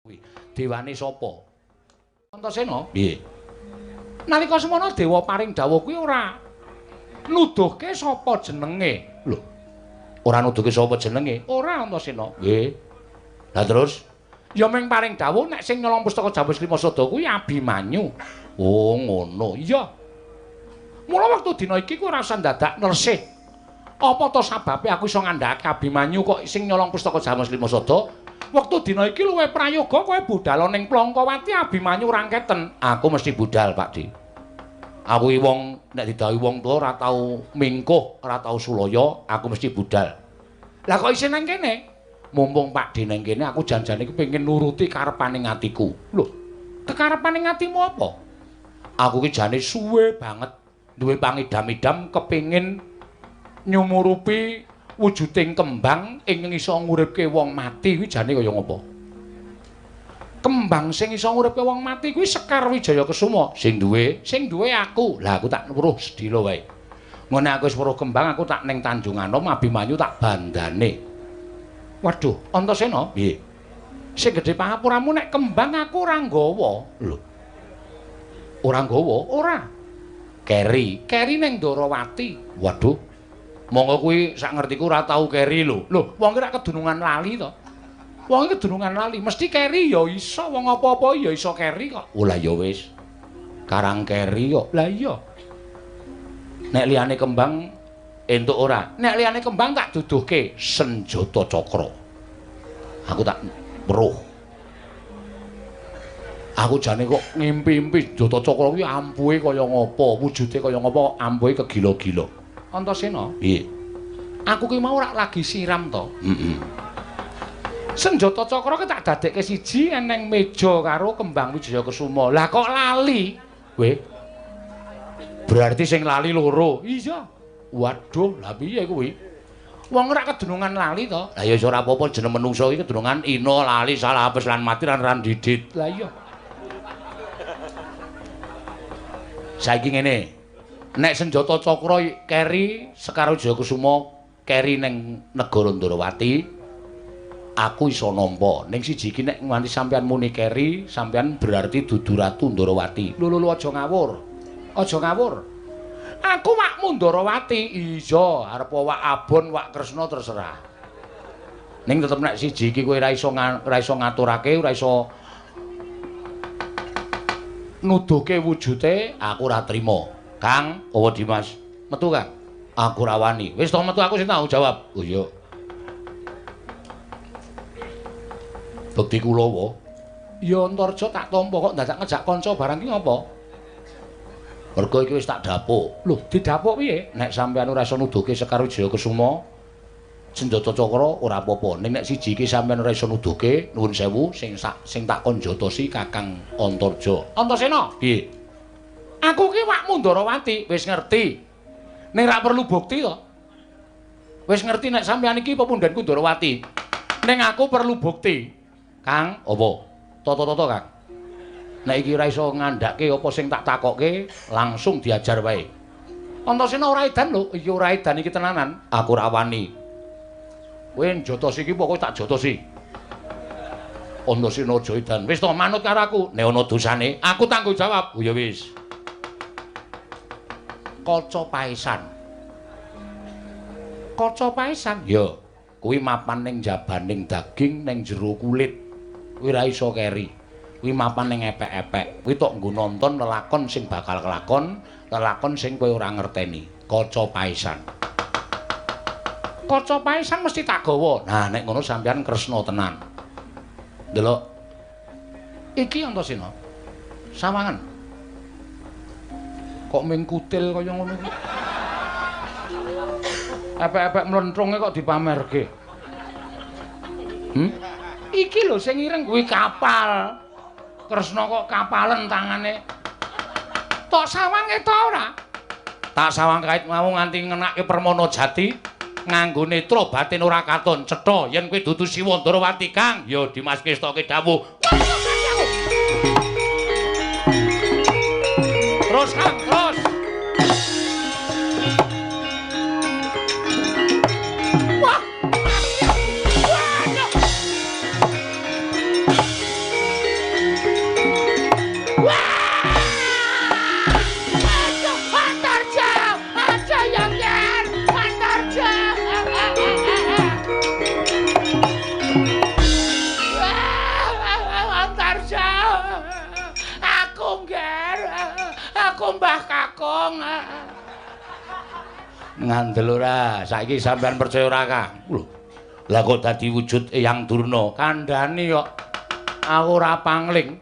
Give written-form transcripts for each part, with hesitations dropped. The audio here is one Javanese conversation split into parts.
Kuwi dewane sapa? Antasena? Piye? Nalika semono dewa paring dawuh kuwi ora nuduhke sapa jenenge. Lho. Ora nuduhke sapa jenenge? Ora, Antasena. Nggih. Lah terus ya ming paring dawuh nek sing nyolong pustaka Jambus Lima Sada kuwi Abimanyu. Oh, ngono. Iya. Mula wektu dina iki kuwi ora usah dadak nersih. Apa to sababe aku iso ngandhakake Abimanyu kok sing nyolong pustaka Jambus Lima Sada? Wektu dina iki luwih prayoga kowe budal ning Plangkawati Abimanyu rangketen. Aku mesti budal, Pak Di. Aku iki wong nek didhawuhi wong tuwa ora tau mingkuh, ora tau sulaya, aku mesti budal. Lah kok isih nang kene? Mumpung Pak Di nang kene aku janjane kepengin nuruti karepaning atiku. Lho, kekarepaning atimu apa? Aku ki jane suwe banget duwe pangidam-idam kepengin nyumurupi wujuding kembang ingkang iso nguripke wong mati kuwi jane kaya ngapa? Kembang sing iso nguripke wong mati kuwi Sekar Wijaya Kesuma. Sing duwe, sing duwe aku. Lah aku tak weruh sedhela wae. Ngene aku wis weruh kembang aku tak ning Tanjung Anom Abimanyu tak bandane. Waduh, Antasena, piye? Sing gedhe pangapuramu nek kembang aku ora nggawa. Lho. Ora nggawa? Ora. Keri, keri ning Ndorowati. Waduh. Monggo kuwi sak ngertiku ora tau keri lho. Lho, wong ki rak kedunungan lali to. Wong iki kedunungan lali, mesti keri ya iso, wong apa-apa ya iso keri kok. Oh lah ya wis. Karang keri kok. Lah iya. Nek liyane kembang entuk ora? Nek liyane kembang tak duduhke senjata cakra. Aku tak weruh. Aku jane kok ngimpi-impi senjata cakra kuwi ampuhe kaya ngapa, wujude kaya ngapa, ampuhe kegila-gila. Antasena, piye? Aku ki mau rak lagi siram to. Heeh. Senjata cakra ki tak dadekke siji eneng meja karo kembang Wijaya Kesuma. Lah kok lali? Weh. Berarti sing lali loro. Iya. Waduh, lah piye kuwi? Wong rak kedunungan lali to. Lah ya iso ora apa-apa jeneng menungso iki kedunungan ina, lali, salah apes lan mati lan randidit. Lah iya. Saiki ngene. Nek senjata cakra keri Sekar Wijaya Kusuma keri ning negara Ndorowati, aku iso nampa. Ning siji iki nek nganti sampeyan muni keri, sampeyan berarti dudu ratu Ndorowati. Lho lho aja ngawur. Aja ngawur. Aku wakmu Ndorowati. Iya, arep wak Abon, wak Kresna terserah. Ning tetep nek siji iki kowe ora iso ngaturake, ora iso nuduhke wujute, aku ora trima. Kang, apa Dimas? Metu, Kang. Aku ora wani. Wis to metu aku sing tanggung jawab. Oh iya. Bekti kula wa. Ya Antarja tak tampa kok dadak ngejak kanca barang ki ngapa? Mergo iki wis tak dapuk. Lho, didapuk piye? Nek sampeyan ora iso nuduhke Sekar Wijaya Kesuma, senjata cakra ora apa-apa. Ning nek siji iki sampeyan ora iso nuduhke, nuwun sewu sing tak kon jotosi Kakang Antarja. Antasena, piye? Aku ki wakmu Ndorowati, wis ngerti. Ning ra perlu bukti to. Wis ngerti nek sampeyan iki pepundhenku Ndorowati. Ning aku perlu bukti. Kang, apa? Toto-toto, Kang. Nek iki ora iso ngandhake apa sing tak takokke, langsung diajar wae. Antasena ora edan lho, iki ora edan iki tenanan. Aku ora wani. Kowe njotosi iki pokoke tak jotosi. Antasena aja edan. Wis to manut karo aku. Nek ana dosane, aku tanggung jawab. Oh ya wis. Kaca paesan. Kaca paesan? Ya, kuwi mapan ning jabaning daging ning jero kulit. Kuwi ora iso keri. Kuwi mapan ning epek-epek. Kuwi tok nggo nonton lelakon sing bakal kelakon, lelakon sing kowe ora ngerteni. Kaca paesan. Kaca paesan mesti tak gawa. Nah, nek ngono sampeyan Kresna tenan. Delok. Iki Antasena. Sawangan. Kok ming kutil kaya ngono iki. Epek-epek mlentrunge kok dipamerke. Iki lho sing ireng kuwi kapal. Kresna kok kapalen tangane. Tok sawange ta ora? Tak sawang kait mau nganti ngenake Permana Jati nganggo netra batin ora katon cetha yen kowe dudu Siwa Ndorowati, Kang. Ya Dimas kestoke dawuh. Terus, Kang, terus. Wah. Waduh. Aku Mbah Kakung. Ngandel ora? Saiki sampean percaya ora, Kang? Lho. Lah kok dadi wujud Eyang Durna? Kandhani kok aku ora pangling.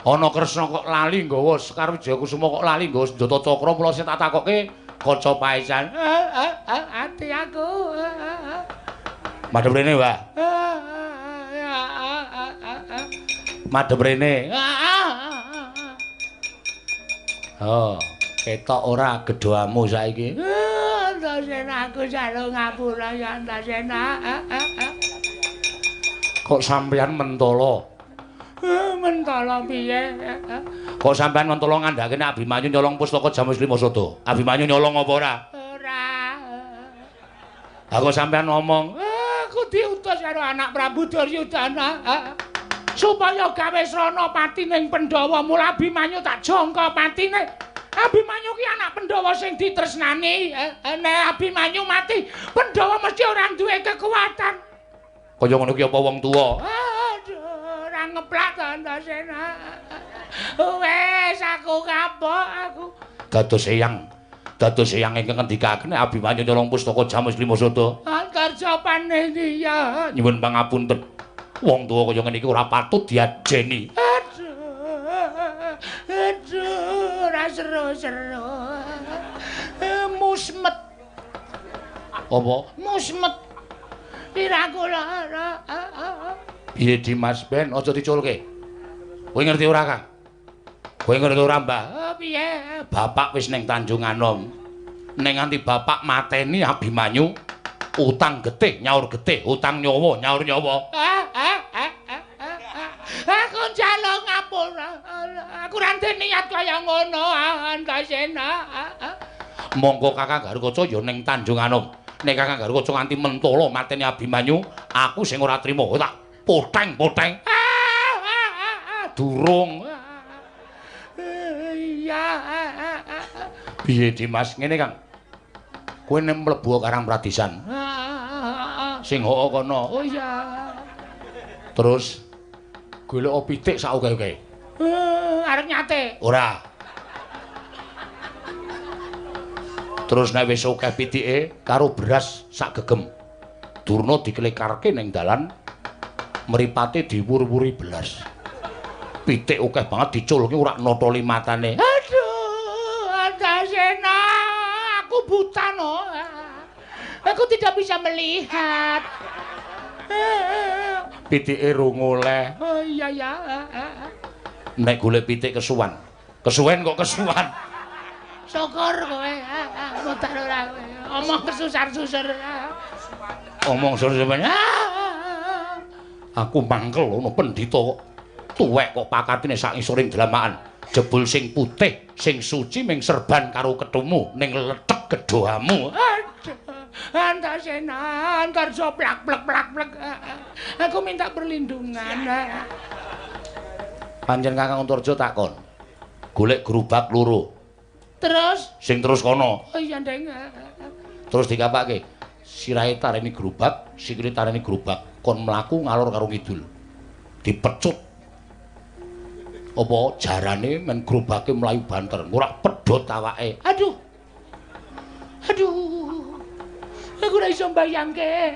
Ana Kresna kok lali nggawa Sekar Wijayakusuma kok lali nggawa senjata cakra, mula sing tak takokke kaca paesan. Ati aku. Madhep rene, Mbah. Madhep rene. Oh, ketok ora gedhoamu saiki. Antasena aku jaluk ngapura ya Antasena. Kok sampeyan mentolo? Mentolo piye? Kok sampeyan mentolo ngandhake nek Abimanyu nyolong pustaka Jamus Lima Sada? Abimanyu nyolong apa ora? Ora. Ha kok sampeyan ngomong, aku diutus karo anak Prabu Duryudana supaya gawe srana patining Pandhawa, mula Abimanyu tak jangka patine. Abimanyu ki anak Pandhawa sing ditresnani. Nek Abimanyu mati, Pandhawa mesti ora duwe kekuatan. Kaya ngono ki apa wong tuwa? Aduh, ora ngeplak to Antasena. Wes aku kapok aku. Dados eyang. Dados eyang ingkang ngendikaken nek Abimanyu nyolong pustaka Jamus Lima Sada. Antarja paneniya. Nyuwun pangapunten. Wong tuwa kaya ngene iki ora patut diajeni. Aduh. Aduh, ora seru-seru. Musmet. Apa? Musmet. Piraku lara. Piye Dimas ben aja diculke. Kowe ngerti ora, Kang? Kowe ngerti ora, Mbah? Piye? Bapak wis ning Tanjung Anom. Ning nganti bapak mateni Abimanyu, utang getih nyaur getih, utang nyawa nyaur nyawa. Aku njaluk ngapura. Aku ora ndek niat kaya ngono, Antasena. Monggo Kakang Garukaca ya ning Tanjung Anom. Nek Kakang Garukaca nganti mentolo mateni Abimanyu, aku sing ora trima. Tak poteng-poteng. Durung. Iya. Piye Dimas ngene, Kang? Kowe nek mlebu Karang Pradisan. Sing hoo kono. Oh iya. Terus golek pitik sak oke-oke. Arep nyate. Ora. Terus nek wis akeh pitike karo beras sak gegem. Durna diklekarke ning dalan, mripate diwur-wuri belas. Pitik akeh banget diculke ora notoli matane. Aduh, Antasena, aku buta no. Aku tidak bisa melihat. Pitike rungoleh. Oh iya ya. Nek golek pitik kesuwan. Kesuwen kok kesuwan. Syukur kowe. Mutar ora kowe. Omong kesusar-susur. Omong susur. Aku mangkel ono pendhita kok tuwek kok pakatine sak ngisoring dlamakan. Jebul sing putih, sing suci ming serban karo ketumu ning lethek gedhoamu. Aduh, Antasena, Antarja plak plek plak plek. Aku minta perlindungan. Pancen Kakang Antarja takon. Golek gerobak loro. Terus sing terus kono. Oh iya, Ndeng. Terus dikapake. Sirahe tareni gerobak, sikile tareni gerobak. Kon mlaku ngalor karo ngidul. Dipecut. Apa jarane men gerobake mlayu banter. Ora pedhot awake. Aduh. Aduh. Aku ora iso mbayangke.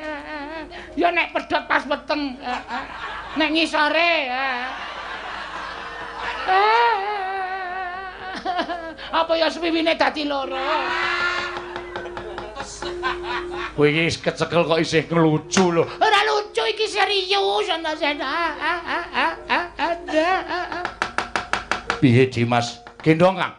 Ya nek pedhot pas weteng. Nek ngisore. Apa ya suwiwine dadi loro. Kowe iki kecekel kok isih ngelucu lho. Ora lucu iki serius Antasena. Piye Dimas? Gendong, Kang.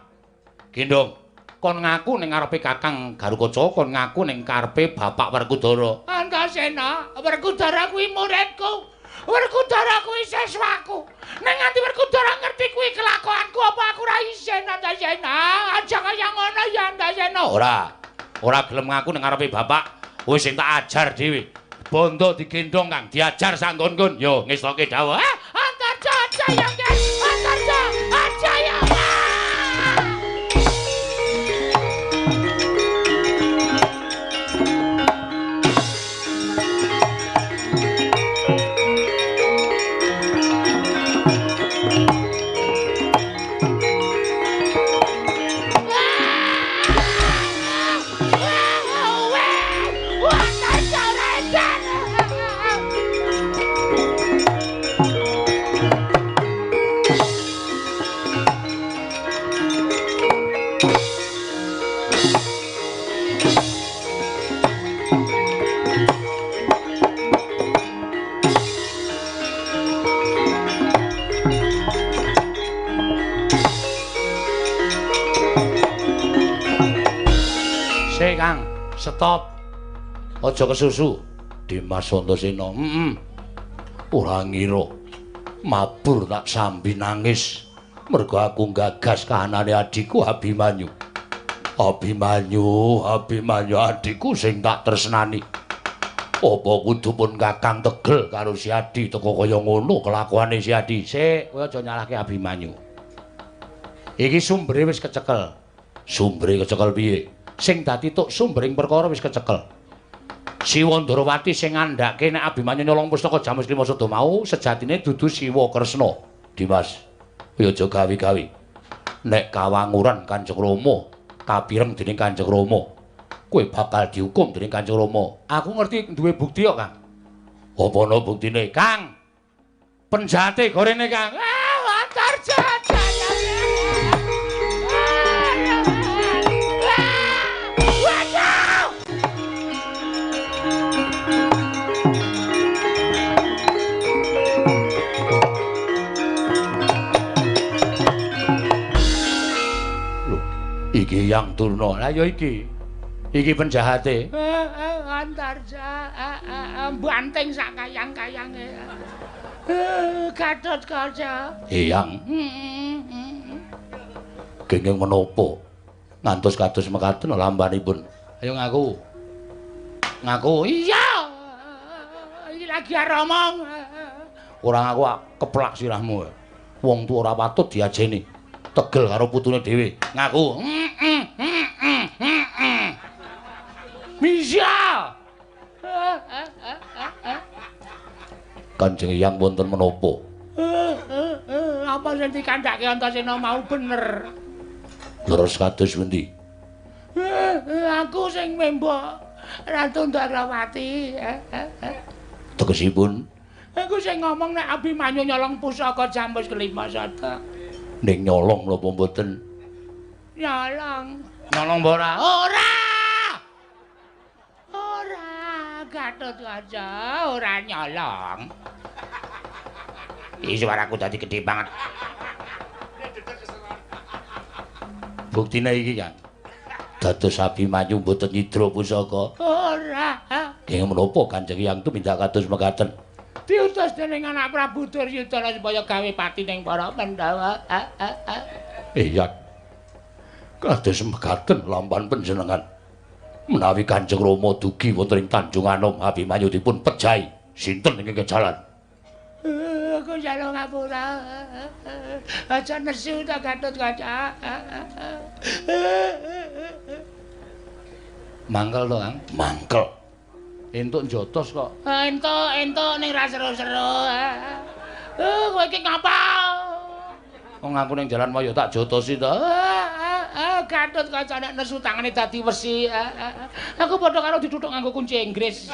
Gendong. Kon ngaku ning ngarepe Kakang Garukaca, kon ngaku ning karepe Bapak Werkudara. Antasena, Werkudara kuwi muridku. Werkudara kuwi siswaku. Nek nganti Werkudara ngerti kuwi kelakuanku apa aku ora isin Antasena. Aja kaya ngono ya Antasena. Ora. Ora gelem ngaku ning ngarepe bapak. Wis sing tak ajar dhewe. Bondo digendong, Kang, diajar sak nggon-nggon. Yo ngestoke dawuh. Antarja aja ya, Kang. Antarja aja ya. Kang, stop. Aja kesusu. Dimas Antasena. Heeh. Ora ngira mabur tak sambi nangis mergo aku gagas kahanane adhiku Abimanyu. Abimanyu, Abimanyu adhiku sing tak tresnani. Apa kudu pun Kakang tegel karo si Adi teko kaya ngono kelakuane si Adi. Sik, kowe aja nyalahke Abimanyu. Iki sumbere wis kecekel. Sumbere kecekel piye? Sing dadi tuk sumbering perkara wis kecekel. Siwa Ndorowati sing ngandhake nek Abimanyu nyolong pustaka Jamus Lima Sada mau sejatine dudu Siwa Kresna. Dimas, kowe aja gawe-gawe. Nek kawanguran Kanjeng Rama, kapireng dening Kanjeng Rama, kowe bakal dihukum dening Kanjeng Rama. Aku ngerti duwe bukti kok, Kang. Apa ana buktine? Kang. Penjate gorene, Kang. Ah, antar jajan. Iki yang Durna. Lah ya iki. Iki penjahate. Antarja banting sak kayang-kayange. Gatotkaca. Eyang. Kenging menapa? Ngantos kados mekaten lampanipun. Ayo ngaku. Ngaku. Iya. Iki lagi aromong. Ora ngaku keplak sirahmu. Wong tuwa ora patut diajeni. Tegel karo putune dhewe. Ngaku. Misya. Kanjeng Hyang wonten menapa? Apa sing dikandhake Antasena mau bener? Leres kados pundi? Aku sing membok Ratu Ndorowati. Tegesipun? Aku sing ngomong nek Abimanyu nyolong pusaka Jamus Kelima Sada. Ning nyolong napa mboten? Nyolong. Nyolong apa ora? Ora. Ora, Gatotkaca, ora nyolong. Iki suaraku dadi gedhe banget. Buktine iki, Kang. Dados Abimanyu mboten nyidra pusaka. Ora. Kenging menapa Kanjeng Hyang tumindak kados mekaten? Diutus dening anak Prabu Duryudana supaya gawe pati ning para Pandhawa. Iya. Kados mekaten lampan panjenengan. Menawi Kanjeng Rama dugi wonten ing Tanjung Anom, Abimanyu dipun pejahi. Sinten ingkang kejalan? Aku njaluk ngapura. Aja nesu ta Gatotkaca. Mangkel to, Kang? Mangkel. Entuk njotos kok. Entuk, entuk ning ra seru-seru. Kowe iki ngapa? Wong aku ning jalan mau ya tak jotosi to. Gatotkaca nek nesu tangane dadi wesi. Aku padha karo dituthuk nganggo kunci Inggris.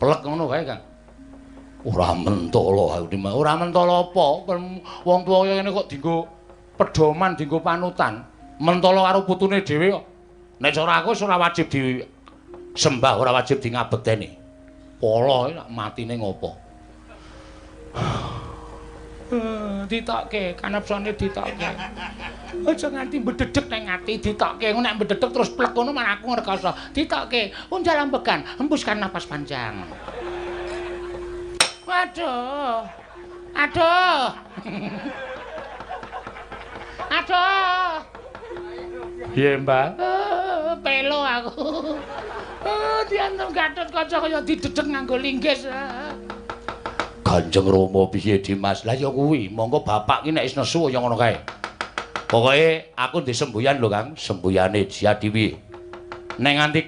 Plek ngono kae, Kang. Ora mentolo aku iki. Ora mentolo apa? Wong tuwa kaya ngene kok dienggo pedoman, dienggo panutan. Mentolo karo putune dhewe kok. Nek cara aku ora wajib disembah, ora wajib di ngabekteni. Polo iki matine ngopo? Ditokke, kanepsone ditokke. Aja nganti mbedhedhek nang ati ditokke. Engko nek mbedhedhek terus plek ngono malah aku ngrekoso. Ditokke, uncal ambegan, hembuskan napas panjang. Waduh. Aduh. Aduh. Piye, Mbak? Pelo aku. Diantem Gatotkaca kaya didedhek nganggo linggis. Kanjeng Rama piye Dimas? Lah ya kuwi, monggo bapak ki nek wis nesu kaya ngono kae. Pokoke aku ndek semboyan lho, Kang, semboyane Jati piye. Nek nganti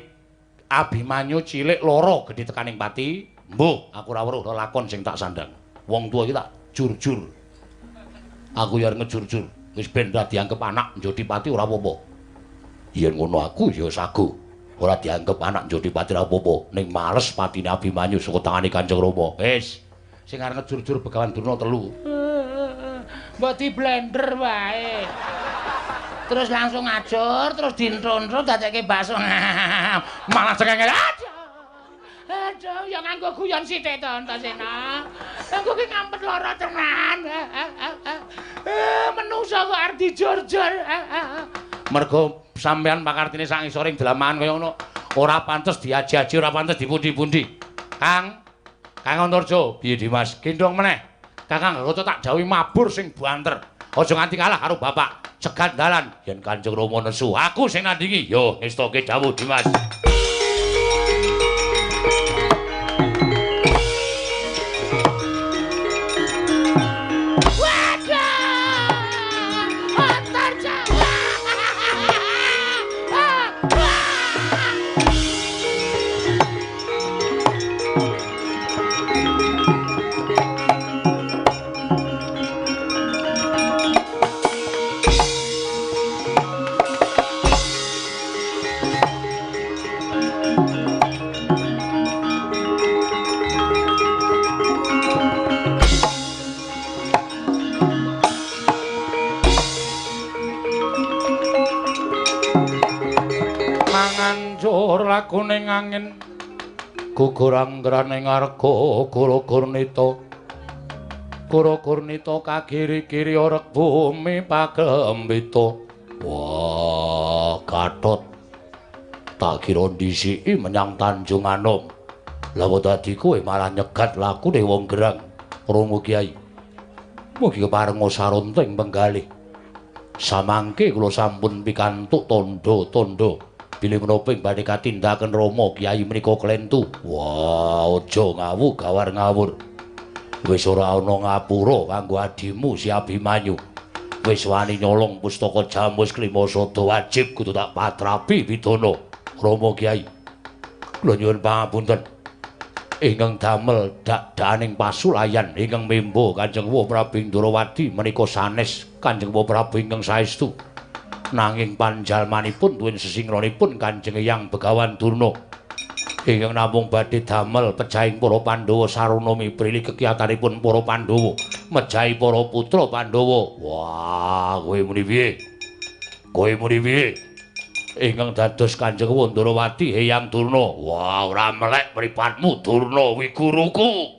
Abimanyu cilik loro gedhe tekaning pati, mbuh aku ora weruh lelakon sing tak sandang. Wong tuwa iki tak jur-jur. Aku ya arep ngejur-jur. Wis ben ora dianggep anak njodi pati ora apa-apa. Yen ngono aku ya sago. Ora dianggep anak njodi pati ora apa-apa. Ning males patine Abimanyu saka tangane Kanjeng Rama. Wis, sing arep ngejur-jur Begawan Durna telu. Mbok di blender wae. Terus langsung ngajur, terus dintro-intro dadekke bakso. Malah cengenge. Aduh. Aduh, ya nganggo guyon sithik to, Antasena. Aku ki ngampet lara tenan. Menungso kok arep dijur-jur. Mergo sampean pakartine sak ngisoring dlamakan kaya ngono, ora pantes diaji-aji, ora pantes dipundi-pundi. Kang, Kang Antarja, piye Dimas? Gendhong meneh. Kakang Gatot tak dawuhi mabur sing buanter. Aja nganti kalah karo bapak. Cegat dalan yen Kanjeng Rama nesu, aku sing nandingi. Yo ngestoke dawuh Dimas. Kuning angin gugur anggrane ngarga Guru-Gurnita Guru-Gurnita kagiri-giri orek bumi pagembita. Wah, Gatot tak kira ndhisiki menyang Tanjung Anom. Lah kok dadi kowe malah nyegat lakune wong gerang. Romo Kyai, mugi keparenga sarunting penggalih. Samangke kula sampun pikantuk tandha-tandha bilih menapa ing badhe katindaken Rama Kyai menika klentu. Wah, aja ngawu gawar ngawur. Wis ora ana ngapura kanggo adimu si Abimanyu. Wis wani nyolong pustaka Jamus Klimasada, wajib kudu tak patrapi pidana. Rama Kyai, kula nyuwun pangapunten. Ingkang damel dak-dakaning pasulayan ingkang membo Kanjeng Prabu Indrawati menika sanes Kanjeng Prabu ingkang saestu. Nanging panjalmanipun tuwin sesingronipun Kanjeng Eyang Begawan Durna ingkang namung badhe damel pejahing para Pandhawa sarana miprili kekiyatanipun para Pandhawa mejahi para putra Pandhawa. Wah, kowe muni piye? Kowe muni piye? Ingkang dados Kanjeng Wandrawati Eyang Durna. Wah, ora melek mripatmu Durna kuwi guruku.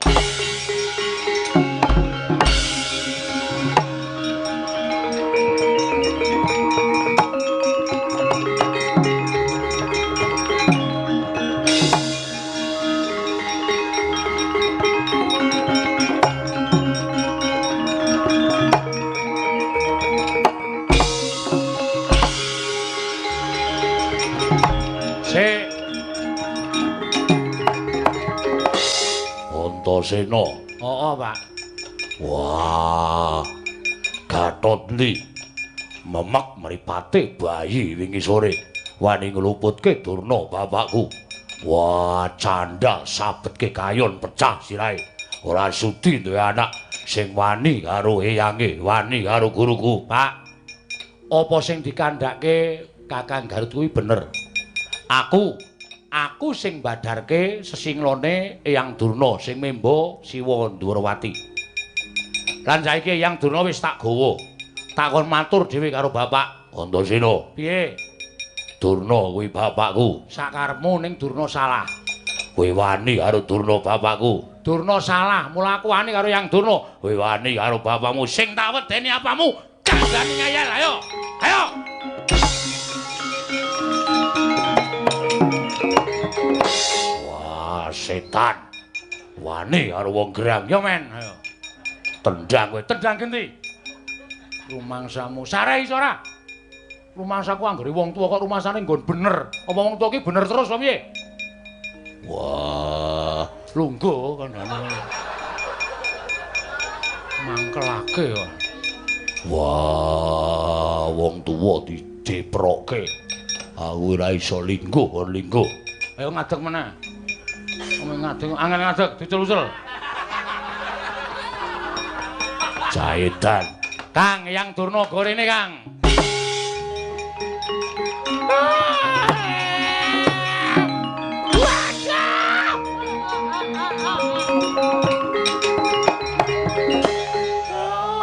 Antasena. Heeh, Pak. Wah. Gatot ndi? Memek mripate bayi wingi sore. Wani ngluputke Durna bapakku. Wah, candha sabetke kayon pecah sirahe. Ora sudi duwe anak sing wani karo eyange, wani karo guruku. Pak, apa sing dikandhake Kakang Garut kuwi bener? Aku sing badarke sesinglone Eyang Durna sing membo Siwa Ndhurawati. Lan saiki Eyang Durna wis tak gawa. Tak kon matur dhewe karo bapak. Antasena. Piye? Durna kuwi bapakku. Sakarepmu ning Durna salah. Kowe wani karo Durna bapakku. Durna salah, mula aku wani karo Eyang Durna. Kowe wani karo bapakmu sing tak wedeni apamu? Kandhani ngayal, ayo. Ayo. Wah, setan. Wani karo wong gerang. Yo men, ayo. Tendang kowe, tendang genti. Rumangsamu sare iso ora? Rumangsaku anggere wong tuwa kok rumangsane nggon bener. Apa wong tuwa ki bener terus apa piye? Wah, lungguh kandhane. Mangkelake kok. Wah, wong tuwa dideproke. Aku ora iso lingguh kon lingguh. Ayo ngadeg meneh. Ngadeg, angel ngadeg, dicul-ucul. Jaedan. Kang, Eyang Durna gorene, Kang.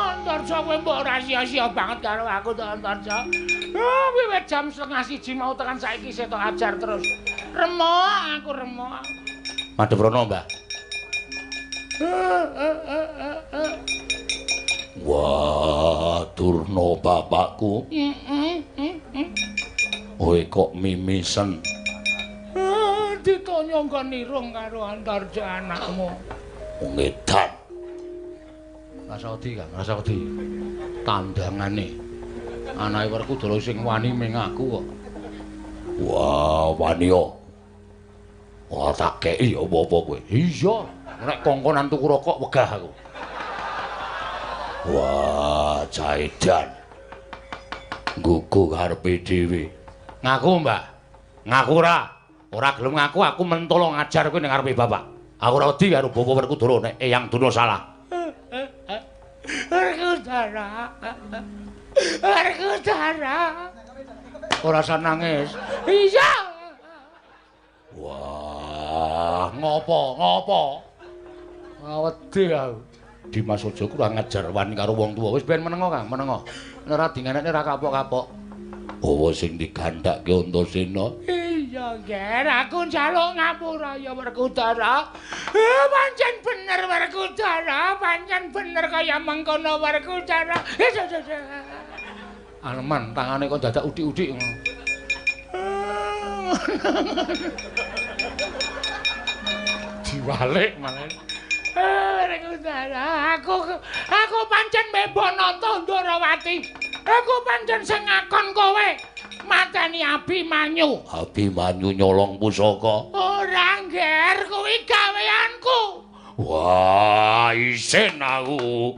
Antarja kowe mbok ora sia-sia banget karo aku to, Antarja. Wiwit jam 12.30 mau tekan saiki setok ajar terus. Remok aku remok. Madhep rono, Mbah. Wah, Durna bapakku. Kowe kok mimisen? Ditanya nggon nirung karo Antarja anakmu. Ngedan. Rasa wedi, Kang, rasa wedi. Tandangane. Anake Werkudara sing wani ming aku kok. Wah, wani yo. Wah, tak kei ya apa-apa kowe. Iya, nek kongkonan tuku rokok wegah aku. Wah, caedan. Nggugu karepe dhewe. Ngaku, Mbah. Ngaku ora? Ora gelem ngaku, aku mentolo ngajar kowe ning ngarepe bapak. Aku ora wedi karo Bapak Werkudara nek Eyang Durna salah. Werkudara. Werkudara. Ora usah nangis. Iya. Wah, ngopo? Ngopo? Wedi aku. Dimas aja kurang ngajar wani karo wong tuwa. Wis ben menengo, Kang, menengo. Nek ora dingenekne ora kapok-kapok. Apa sing digandhakke Antasena? Iya, Ger, aku njaluk ngapura ya Werkudara. Pancen bener Werkudara, pancen bener kaya mengkono Werkudara. Aleman tangane kok dadak udik-udik ngono. Diwalik malah. Werkudara, aku pancen Mebonata Ndorowati. Aku pancen sing ngakon kowe mateni Abimanyu. Abimanyu nyolong pusaka. Ora, Nger, kuwi gaweanku. Wah, isin aku.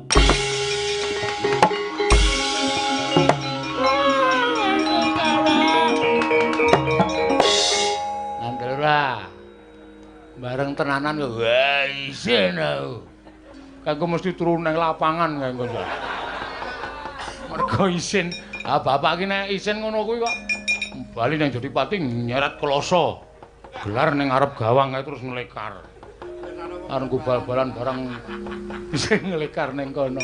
Ngandel ora? Bareng tenanan kok. Wah, isin aku. Kanggo mesti turu nang lapangan kanggo. Mergo isin. Ah, bapak ki nek isin ngono kuwi kok bali nang Jodipati nyeret kloso. Gelar ning ngarep gawang kae terus nglekar. Arep nggo bal-balan barang isih nglekar ning kono.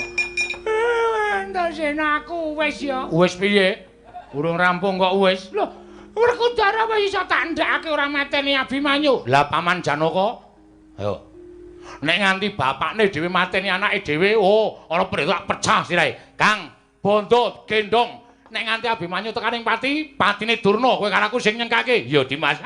Antasena aku wis ya. Wis piye? Urung rampung kok wis. Lho, Werkudara wis iso tak ndhakake ora mateni Abimanyu. Lah Paman Janaka? Ayo. Nek nganti bapakne dhewe mateni anake dhewe, oh, ana perintah pecah sirahe. Kang, bondo gendong. Nek nganti Abimanyu tekan ing pati, patine Durna kowe karo aku sing nyengkake. Ya Dimas.